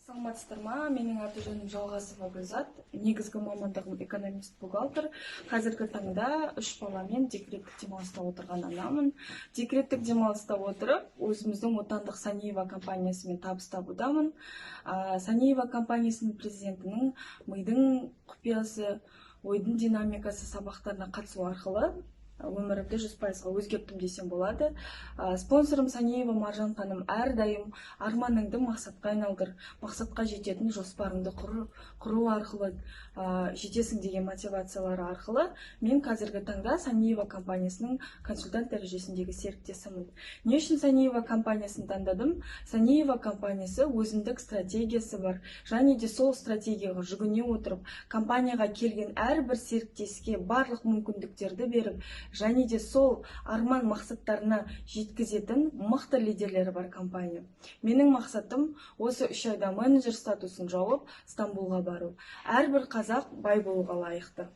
Саламатсыздар ма? Менің аты жөнім Жалғасова Гүлзат. Негізгі мамандығым экономист бухгалтер. Қазіргі таңда үш баламен декреттік демалыста отырған анамын. Декреттік демалыста отырып, өзіміздің отандық Саниева компаниясымен табыс табудамын. Саниева компаниясының президентінің «Мидың құпиясы», «Ойдың динамикасы» сабақтарына қатысу арқылы өмірімді 100%-ға өзгерттім десем болады. Спонсорым Саниева Маржан ханым әрдайым «Арманыңды мақсатқа айналдыр, мақсатқа жететін жоспарыңды құру арқылы жетесің» деген мотивациялары арқылы мен қазіргі таңда Саниева компаниясының консультант дәрежесіндегі серіктесімін. Не үшін Саниева компаниясын таңдадым? Саниева компаниясы өзіндік стратегиясы бар және де сол стратегияға жүгіне отырып, компанияға келген әрбір серіктеске барлық мүмкіндіктерді беріп және де сол арман мақсаттарына жеткізетін мықты лидерлері бар компания. Менің мақсатым — осы 3 айда менеджер статусын жауып, Стамбулға бару. Әрбір қазақ бай болуға лайықты.